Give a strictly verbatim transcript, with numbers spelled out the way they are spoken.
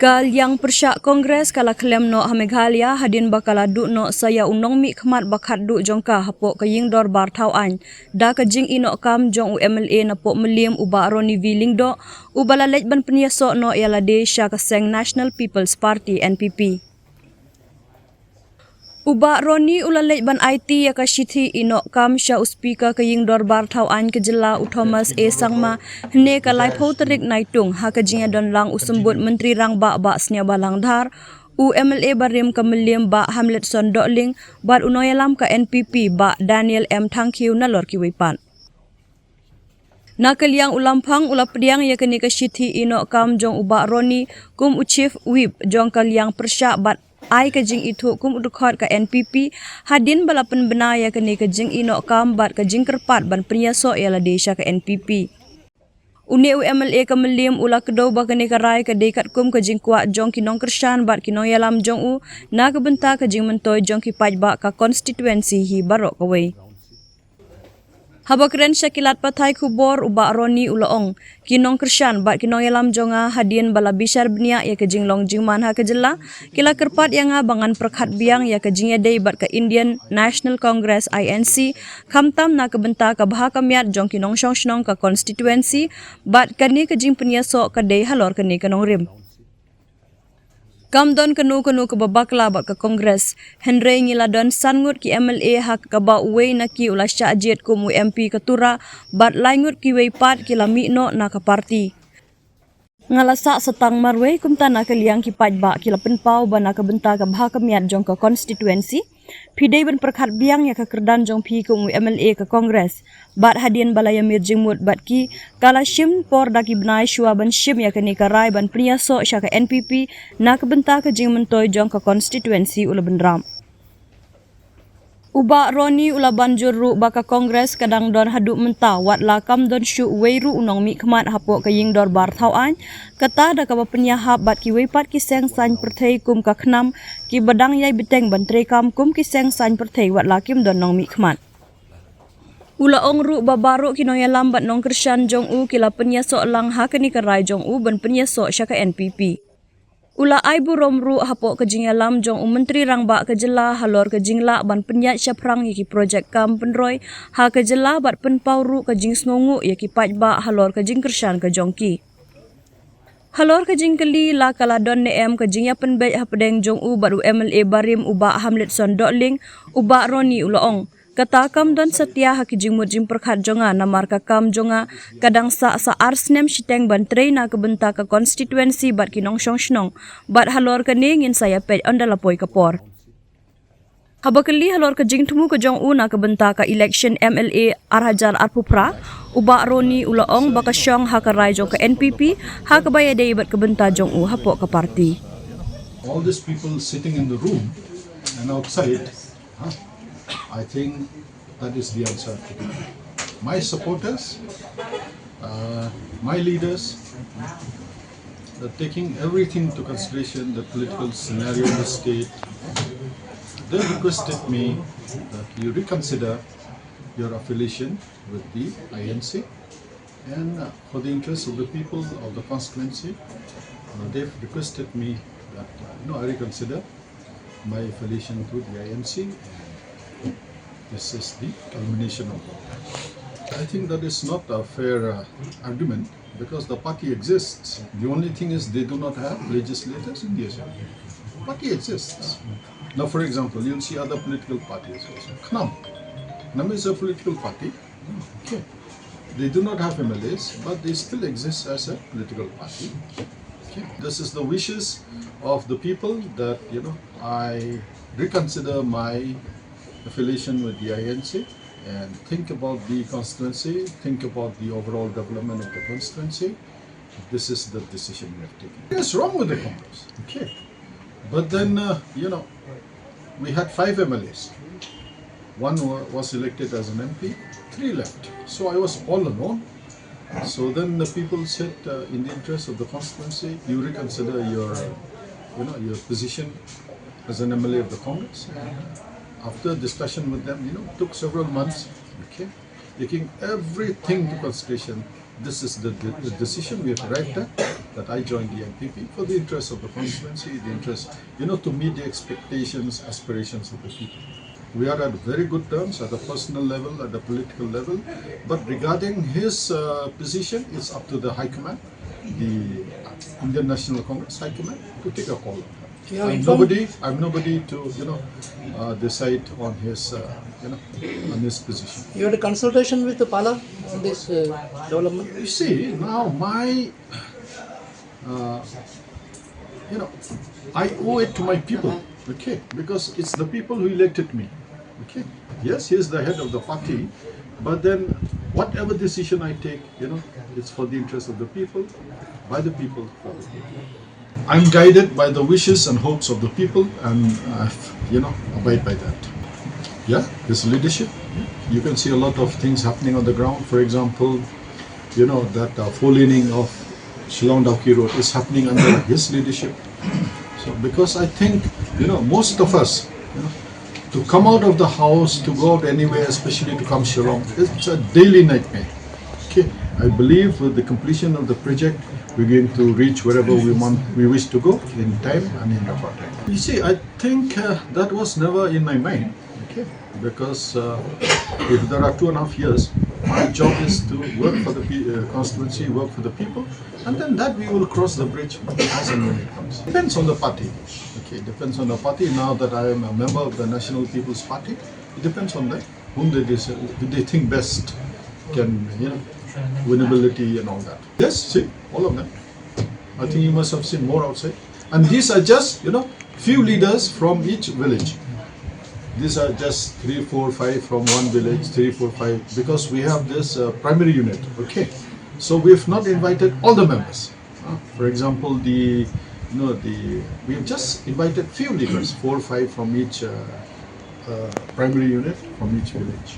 Ka liang pyrshah Congress ka la khlem noh ha Meghalaya hadien ba ka la duh noh sa ïa u nongmihkhmat ba khatduh jong ka hapoh ka ïing dorbar thaw aiñ da ka jingïehnoh kam jong u M L A na Poh Mylliem u Bah Ronnie V Lyngdoh, uba la leit ban pynïasoh noh ïa lade sha ka seng National People's Party, N P P. U Bah Ronnie u la leit ban aiti ïa ka shithi ïehnoh kam sha u Speaker ka ïing dorbar thaw aiñ ka jylla u Thomas A Sangma hynne ka laiphew tarik Naitung ha ka jingïadon lang u symbud Myntri Rangbah Bah Sniawbhalang Dhar, u M L A barim ka Mylliem Bah Hamletson Dohling bad u nongïalam ka N P P Bah Daniel M Thangkhiew nalor kiwei pat. Na ka liang u Lamphang u la pdiang ïa kane ka shithi ïehnoh kam jong u Bah Ronnie kum u Chief Whip jong ka liang pyrshah bad ai ka jingithuh kum u dkhot ka N P P hadien ba la pynbna ïa kane ka jingïehnoh kam bad ka jingkyrpad ban pynïasoh ïa lade sha ka N P P. Une u M L A ka Mylliem u la kdew ba kane ka rai ka dei katkum ka jingkwah jong ki nongkyrshan bad ki nongïalam jong u na ka bynta ka jingmyntoi jong ki paidbah ka constituency hi baroh kawei. Haba kren sha ki lad pathai khubor u Bah Ronnie u la ong, ki nongkyrshan bad ki nongïalam jong nga hadien ba la bishar bniah ïa ka jinglong jingman ha ka jylla, ki la kyrpad ïa nga ba ngan pyrkhat biang ïa ka jingïadei bad ka Indian National Congress, I N C, khamtam na ka bynta ka bha ka miat jong ki nongshong shnong ka constituency bad kane ka jingpynïasoh ka dei halor kane ka nongrim. Kam don kano kano kaba bakla bad ka Congress, hynrei ngi la don san ngut ki M L A ha kaba uwei na ki u la shah jied kum u M P ka Tura bad lai ngut kiwei pat ki la mih noh na ka party. Nga la sah sa tang marwei, kumta na ka liang ki paidbah ki la pynpaw ba na ka bynta ka bha ka miat jong ka constituency, phi dei ban pyrkhat biang ïa ka kyrdan jong phi kum u M L A ka Congress. Bad hadien ba la ïamir jingmut bad ki, ka la shim por da ki bnai shuwa ban shim ïa kane ka rai ban pynïasoh sha ka N P P na ka bynta ka jingmyntoi jong ka constituency, u la bynrap. U Bah Ronnie u la ban jur ruh ba ka Congress ka dang don haduh mynta, wat la kam don shuh uwei ruh u nongmihkhmat hapoh ka ïing dorbar thaw aiñ, kata da kaba pynïahap bad kiwei pat ki seng saiñ pyrthei kum ka KHNAM, kiba dang ïai bteng ban treikam kum ki seng saiñ pyrthei wat la kim don nongmihkhmat. U la ong ruh ba baroh ki nongïalam bad nongkyrshan jong u ki la pynïasoh lang ha kane ka rai jong u ban pynïasoh sha ka N P P. U la ai burom ruh hapoh ka jingïalam jong u Myntri Rangbah ka jylla halor ka jinglah ban pynïaid shaphrang ïa ki projek kam pynroi ha ka jylla bad pynpaw ruh ka jingsngewnguh ïa ki paidbah halor ka jingkyrshan ka jong ki. Halor ka jingkylli la ka la don ne em ka jingïapynbeit hapdeng jong u bad u M L A barim u Bah Hamletson Dohling, u Bah Ronnie u la ong, kata kam don satia ha ki jingmut jingpyrkhat jong nga, namar ka kam jong nga ka dang sah sa ar snem shiteng ban trei na ka bynta ka constituency bad ki nongshong shnong, bad halor kane ngin sa ïapeit ynda la poi ka por. Haba kylli halor ka jingthmu ka jong u na ka bynta ka election M L A ar hajar arphew phra, u Bah Ronnie u la ong ba ka shong ha ka rai jong ka N P P, ha kaba ïadei bad ka bynta jong u hapoh ka party. All these people sitting in the room and outside, huh? I think that is the answer to it. My supporters, uh, my leaders, uh, taking everything into consideration, the political scenario in the state, they requested me that you reconsider your affiliation with the I N C. And, uh, for the interests of the people of the constituency, uh, they've requested me that, uh, you know, I reconsider my affiliation with the I N C, and this is the culmination of all. I think that is not a fair, uh, argument, because the party exists. The only thing is they do not have legislators in the assembly. Party exists. Now, for example, you'll see other political parties also. KHNAM. KHNAM is a political party. Okay. They do not have M L As, but they still exist as a political party. Okay. This is the wishes of the people that, you know, I reconsider my affiliation with the I N C and think about the constituency, think about the overall development of the constituency. This is the decision we have taken. What is wrong with the Congress? Okay. But then, uh, you know, we had five M L As. One wa- was elected as an M P, three left. So I was all alone. So then the people said, uh, in the interest of the constituency, you reconsider your, you know, your position as an M L A of the Congress. And after discussion with them, you know, took several months. Okay, taking everything to consideration, This is the, the, the decision we have arrived at, that I joined the N P P for the interest of the constituency, the interest, you know, to meet the expectations, aspirations of the people. We are at very good terms at the personal level, at the political level. But regarding his uh, position, it's up to the High Command, the Indian National Congress High Command, to take a call on that. You have I'm informed- nobody. I'm nobody to, you know, uh, decide on his, uh, you know, on his position. You had a consultation with the Pala on this uh, development? You see, now my, uh, you know, I owe it to my people, okay, because it's the people who elected me, okay. Yes, he is the head of the party, but then whatever decision I take, you know, it's for the interest of the people, by the people, for the people. I'm guided by the wishes and hopes of the people, and I, you know, abide by that. Yeah, his leadership. You can see a lot of things happening on the ground. For example, you know, that uh, four laning of Shillong Dawki Road is happening under his leadership. So because I think, you know, most of us, you know, to come out of the house, to go out anywhere, especially to come Shillong, it's a daily nightmare. Okay, I believe with the completion of the project, we're going to reach wherever we want, we wish to go in time and in record time. You see, I think uh, that was never in my mind. Okay, because uh, if there are two and a half years, my job is to work for the pe- uh, constituency, work for the people, and then that we will cross the bridge as and when it comes. Depends on the party. Okay, depends on the party. Now that I am a member of the National People's Party, it depends on them whom they dis- they think best can, you know, winnability and all that. Yes, see, all of them. I think you must have seen more outside. And these are just, you know, few leaders from each village. These are just three, four, five from one village, three, four, five, because we have this uh, primary unit, okay? So we have not invited all the members. Uh, for example, the, you know, the, we have just invited few leaders, four, five from each uh, uh, primary unit, from each village.